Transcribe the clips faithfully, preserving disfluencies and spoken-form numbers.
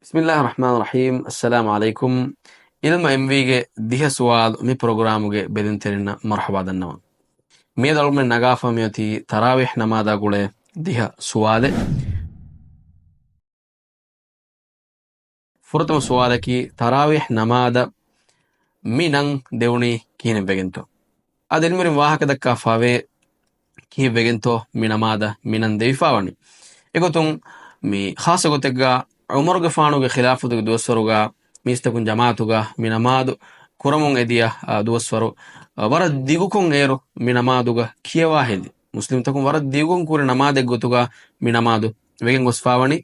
ބިސްމިއްލާހި ރަޙްމާނި ރަޙީމް. އައްސަލާމު ޢަލައިކުމް. ޢިލްމު އެމްވީގެ ދިހަ ސުވާލު މި ޕްރޮގްރާމުގެ ބެލުންތެރިންނަށް މަރުޙަބާ ދަންނަވަން. މިއަދު އަޅުގަނޑުމެން ނަގާފަ މިއޮތީ ތަރާވީޙް ނަމާދާ ގުޅޭ ދިހަ ސުވާލެއް. ފުރަތަމަ ސުވާލަކީ، ތަރާވީޙް ނަމާދަށް މި ނަން ދެވުނީ ކިހިނެއްވެގެންތޯ؟ އަދި ޢިލްމުވެރިން ވާހަކަ ދައްކާފާވޭ، ކިހިނެއްވެގެންތޯ މި ނަމާދަށް މި ނަން ދެވިފާވަނީ. އެގޮތުން މި ޚާއްޞަ ގޮތެއްގަ ޢުމަރުގެފާނުގެ ޚިލާފަތުގެ ދުވަސްވަރުގަ މީސްތަކުން ޖަމާޢަތުގަ މި ނަމާދު ކުރަމުން އެދިޔަ، އާ، ދުވަސްވަރު، އާ، ވަރަށް ދިގުކޮށް އޭރު މި ނަމާދުގަ ކިޔަވާ ހެދި. މުސްލިމްތަކުން ވަރަށް ދިގުކޮށް ކުރި ނަމާދެއް ގޮތުގަ މި ނަމާދު ވެގެން ގޮސްފާވަނީ.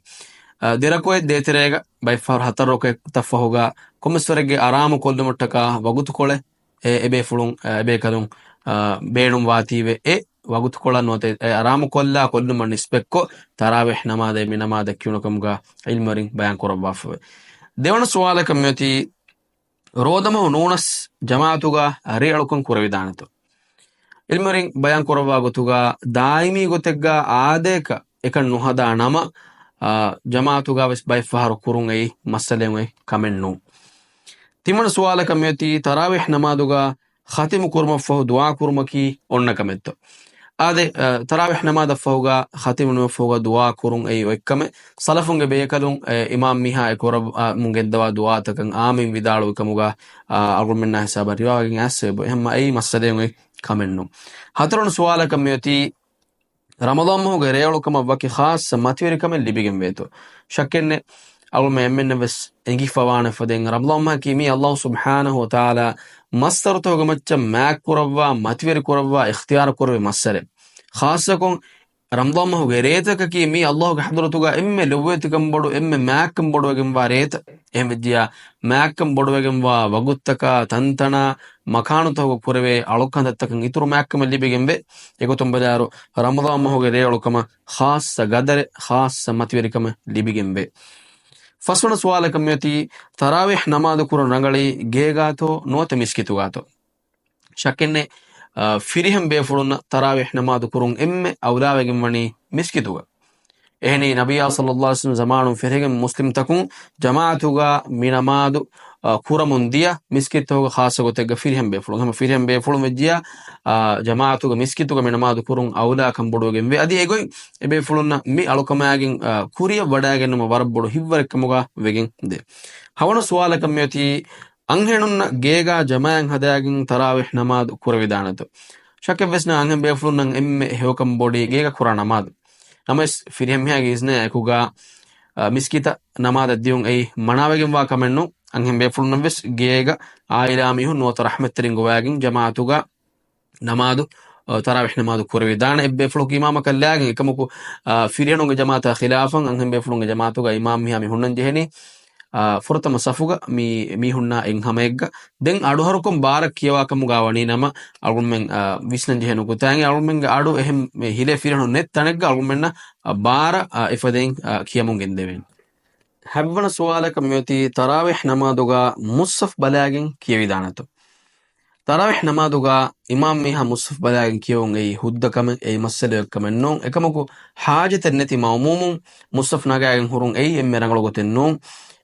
އާ، ދެރަކުޢަތް ދޭތެރޭގަ ބައެއްފަހަރު ހަތަރު ރަކުޢަތްތައް ފަހުގަ ކޮންމެސްވަރެއްގެ އަރާމު ކޮށްލުމަށްޓަކާ ވަގުތުކޮޅެއް އެ، އެބޭފުޅުން، އެ، އެބޭކަލުން، އާ، ބޭނުން ވާތީވެ އެ ވަގުތުކޮޅަށް ނުވަތަ އެ އަރާމު ކޮށްލާ ކޮށްލުމަށް ނިސްބަތްކޮށް، ތަރާވީޙް ނަމާދެއް މި ނަމާދަށް ކިޔުނުކަމުގަ ޢިލްމުވެރިން ބަޔާން ކުރައްވާފަވޭ. ދެވަނަ ސުވާލަކަށް މިއޮތީ، ރޯދަމަހު ނޫނަސް ޖަމާޢަތުގަ ރޭއަޅުކަން ކުރެވިދާނެތޯ؟ ޢިލްމުވެރިން ބަޔާން ކުރައްވާ ގޮތުގަ، ދާއިމީ ގޮތެއްގަ އާދަޔަކަށް އެކަން ނުހަދާ ނަމަ، އާ، ޖަމާޢަތުގަ ވެސް ބައެއްފަހަރު ކުރުން އެއީ މައްސަލައެއް އޮތް ކަމެއް ނޫން. ތިންވަނަ ސުވާލަކަށް މިއޮތީ، ތަރާވީޙް ނަމާދުގަ ޚަތިމު ކުރުމަށްފަހު ދުޢާ ކުރުމަކީ އޮންނަ ކަމެއްތޯ؟ އާދެ، އަ، ތަރާވީޙް ނަމާދަށްފަހުގަ ޚަތިމު ނުވެފަހުގަ ދުޢާ ކުރުން އެއީ އޮތްކަމެއް. ސަލަފުންގެ ބޭކަލުން، އެ، އިމާމް މީހާ އެ ކުރަމުން ގެންދަވާ ދުޢާތަކަށް އާމީން ވިދާޅުވި ކަމުގަ، އާ، އަޅުގަނޑުމެންނާ ހިސާބަށް ރިވާވެގެން އައިސް އެބަ. އެހެންމަ އެއީ މައްސަލައެއް އޮތް ކަމެއް ނޫން. ހަތަރުވަނަ ސުވާލަކަށް މިއޮތީ، ރަމަޟާން މަހުގެ ރޭއަޅުކަމަށް ވަކި ޚާއްޞަ މަތިވެރިކަމެއް ލިބިގެންވޭތޯ؟ ޝައްކެއްނެތް، އަޅުގަނޑުމެން އެންމެންނަށް ވެސް އެނގިފަވާނެ ފަދައިން، ރަމަޟާން މަހަކީ މީ ﷲ ސުބްޙާނަހޫ ވަތަޢާލާ މައްސަރުތަކުގެ މައްޗަށް މާތް ކުރައްވާ، މަތިވެރި ކުރައްވާ، އިޚްތިޔާރު ކުރެވި މައްސަރެއް. ޚާއްޞަކޮށް، ރަމަޟާން މަހުގެ ރޭތަކަކީ މީ ﷲ ގެ ޙަޟްރަތުގަ އެންމެ ލޮބުވެތިކަން ބޮޑު، އެންމެ މާތްކަން ބޮޑުވެގެންވާ ރޭތައް. އެހެންވެއްޖިޔާ، މާތްކަން ބޮޑުވެގެންވާ ވަގުތުތަކާ، ތަންތަނާ، މަކާނުތަކުގަ ކުރެވޭ އަޅުކަންތައްތަކަށް އިތުރު މާތްކަމެއް ލިބިގެންވޭ. އެގޮތުން ބަލާއިރު، ރަމަޟާން މަހުގެ ރޭއަޅުކަމަށް ޚާއްޞަ ގަދަރެއް، ޚާއްޞަ މަތިވެރިކަމެއް ލިބިގެންވޭ. ފަސްވަނަ ސުވާލަކަށް މިއޮތީ، ތަރާވީޙް ނަމާދު ކުރަން ރަނގަޅީ ގޭގާތޯ ނުވަތަ މިސްކިތުގާތޯ؟ ޝައްކެއްނެތް، އާ، ފިރިހެން ބޭފުޅުންނަށް ތަރާވީޙް ނަމާދު ކުރުން އެންމެ އައުލާވެގެން ވަނީ މިސްކިތުގަ. އެހެނީ، ނަބިއްޔާ ޞައްލައްލާހު ޢަލައިހި ވަސައްލަމް ޒަމާނުން ފެށިގެން މުސްލިމްތަކުން ޖަމާޢަތުގަ މި ނަމާދު، އާ، ކުރަމުން ދިޔަ މިސްކިތްތަކުގަ ޚާއްޞަ ގޮތެއްގަ ފިރިހެން ބޭފުޅުން. ހަމަ ފިރިހެން ބޭފުޅުން ވެއްޖިޔާ، އާ، ޖަމާޢަތުގަ މިސްކިތުގަ މި ނަމާދު ކުރުން އައުލާކަން ބޮޑުވެގެން ވޭ. އަދި އެގޮތް އެބޭފުޅުންނަށް މި އަޅުކަމާގެން، އާ، ކުރިއަށް ވަޑައިގެންނަމަ ވަރަށް ބޮޑު ހިތްވަރެއްކަމުގަ ވެގެން ދޭ. ހަވަނަ ސުވާލަކަށް މިއޮތީ، އަންހެނުންނަށް ގޭގާ ޖަމާޢަތް ހަދާގެން ތަރާވީޙް ނަމާދު ކުރެވިދާނެތޯ؟ ޝައްކެއްވެސް ނެތް، އަންހެން ބޭފުޅުންނަށް އެންމެ ހެޔޮކަން ބޮޑީ ގޭގަ ކުރާ ނަމާދު. ނަމަވެސް، ފިރިހެން މީހާގެ އިޒްނައާ އެކުގަ، އަ، މިސްކިތަށް ނަމާދަށް ދިޔުން އެއީ މަނާވެގެންވާ ކަމެއް ނޫން. އަންހެން ބޭފުޅުންނަށްވެސް ގޭގަ އާއިލާ މީހުން ނުވަތަ ރަޙްމަތްތެރިން ގޮވާގެން ޖަމާޢަތުގަ ނަމާދު، އަ، ތަރާވީޙް ނަމާދު ކުރެވިދާނެ. އެއްބޭފުޅަކު އިމާމަކަށް ލާގެން، އެކަމަކު، އަ، ފިރިހެނުންގެ ޖަމާޢަތާ ޚިލާފަށް އަންހެން ބޭފުޅުންގެ ޖަމާޢަތުގަ އިމާމް މީހާ މި ހުންނަން ޖެހެނީ، އަ، ފުރަތަމަ ޞަފުގަ މި، މީހުންނާ އެއްހަމައެއްގަ. ދެން އަޑުހަރުކޮށް ބާރަށް ކިޔަވާ ކަމުގަ ވަނީ ނަމަ، އަޅުގަނޑުމެން، އަ، ވިސްނަން ޖެހޭ ނުކުތާއިން، އަޅުގަނޑުމެންގެ އަޑު އެހެން ހިލޭ ފިރިހެނުން ނެތް ތަނެއްގަ އަޅުގަނޑުމެންނަށް، އަ، ބާރަށް، އަ، އެފަދައިން، އަ، ކިޔަމުން ގެންދެވޭނެ. ހަތްވަނަ ސުވާލަކަށް މިއޮތީ، ތަރާވީޙް ނަމާދުގަ މުޞްޙަފް ބަލާގެން ކިޔެވިދާނެތޯ؟ ތަރާވީޙް ނަމާދުގަ އިމާމް މީހާ މުޞްޙަފް ބަލާގެން ކިޔެވުން އެއީ ހުއްދަ ކަމެއް، އެއީ މައްސަލައެއް ކަމެއް ނޫން. އެކަމަކު، ޙާޖަތެއް ނެތި މައުމޫމުން މުޞްޙަފް ނަގާގެން ހުރުން އެއީ އެންމެ ރަނގަޅު ގޮތެއް ނޫން.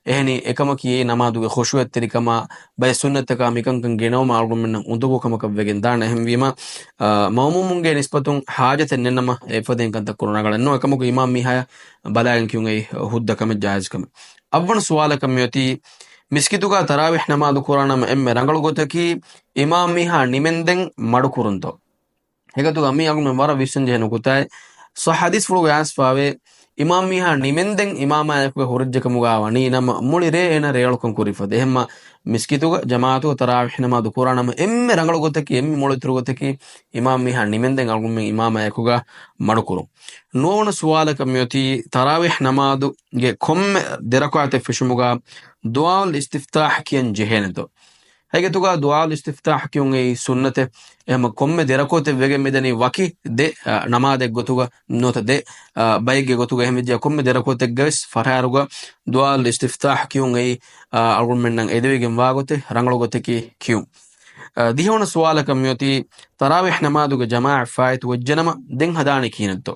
އެހެނީ، އެކަމަކީ އެއީ ނަމާދުގެ ޚުޝޫޢަތްތެރިކަމާ، ބައެއް ސުންނަތްތަކާ މިކަންކަން ގެނައުމަށް އަޅުގަނޑުމެންނަށް އުނދަގޫ ކަމަކަށް ވެގެން ދާނެ. އެހެންވީމަ، އާ، މައުމޫމުންގެ ނިސްބަތުން ޙާޖަތެއް ނެތްނަމަ، އެފަދައިން ކަންތައް ކުރުން ރަނގަޅެއް ނޫން. އެކަމަކު، އިމާމް މީހާޔަށް ބަލާގެން ކިޔުން އެއީ ހުއްދަ ކަމެއް، ޖާއިޒު ކަމެއް. އަށްވަނަ ސުވާލަކަށް މިއޮތީ، މިސްކިތުގަ ތަރާވީޙް ނަމާދު ކުރާނަމަ އެންމެ ރަނގަޅު ގޮތަކީ، އިމާމް މީހާ ނިމެންދެން މަޑުކުރުންތޯ؟ ހެގަތުގަ މީ އަޅުގަނޑުމެން ވަރަށް ވިސްނަން ޖެހޭ ނުކުތާއެއް. ޞައްޙަ ޙަދީޘްފުޅުގަ އައިސްފާވޭ، އިމާމް މީހާ ނިމެންދެން އިމާމާ އެކުގަ ހުރެއްޖެ ކަމުގަ ވަނީ ނަމަ، މުޅި ރޭ އޭނަ ރޭއަޅުކަން ކުރި ފަދަ. އެހެންމަ މިސްކިތުގަ ޖަމާޢަތުގަ ތަރާވީޙް ނަމާދު ކުރާނަމަ އެންމެ ރަނގަޅު ގޮތަކީ، އެންމެ މޮޅު އިތުރު ގޮތަކީ، އިމާމް މީހާ ނިމެންދެން އަޅުގަނޑުމެން އިމާމާ އެކުގަ މަޑުކުރުން. ނުވަވަނަ ސުވާލަކަށް މިއޮތީ، ތަރާވީޙް ނަމާދުގެ ކޮންމެ ދެރަކުޢަތެއް ފެށުމުގަ ދުޢާއުލް އިސްތިފްތާޙް ކިޔަން ޖެހޭނެތޯ؟ ހަގީގަތުގަ ދުޢާއުލް އިސްތިފްތާޙް ކިޔުން އެއީ ސުންނަތެއް. އެހެންމަ ކޮންމެ ދެރަކުޢަތެއް ވެގެން މިދަނީ ވަކި ދެ، އަ، ނަމާދެއް ގޮތުގަ ނުވަތަ ދެ، އަ، ބައެއްގެ ގޮތުގަ. އެހެންވެއްޖެ ކޮންމެ ދެރަކުޢަތެއްގަވެސް ފަރާރުގަ ދުޢާއުލް އިސްތިފްތާޙް ކިޔުން އެއީ، އަ، އަޅުގަނޑުމެންނަށް އެދެވިގެން ވާގޮތެއް، ރަނގަޅު ގޮތަކީ ކިޔުން. އަ، ދިހަވަނަ ސުވާލަކަށް މިއޮތީ، ތަރާވީޙް ނަމާދުގެ ޖަމާޢަތް ފާއިތު ވެއްޖެނަމަ ދެން ހަދާނީ ކިހިނެއްތޯ؟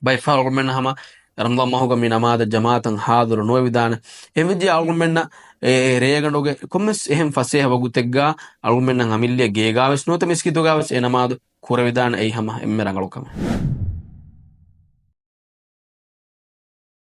ބައެއްފަހަރު އަޅުގަނޑުމެންނަށް ހަމަ ރަމަޟާން މަހުގަ މި ނަމާދަށް ޖަމާޢަތަށް ޙާޟިރު ނުވެވިދާނެ. އެހެންވެއްޖެ އަޅުގަނޑުމެންނަށް އެ ރޭގަނޑުގެ ކޮންމެސް އެހެން ފަސޭހަ ވަގުތެއްގަ އަޅުގަނޑުމެންނަށް އަމިއްލަ ގޭގަވެސް ނުވަތަ މިސްކިތުގަވެސް އެ ނަމާދު ކުރެވިދާނެ. އެއީ ހަމަ އެންމެ ރަނގަޅު ކަމެއް.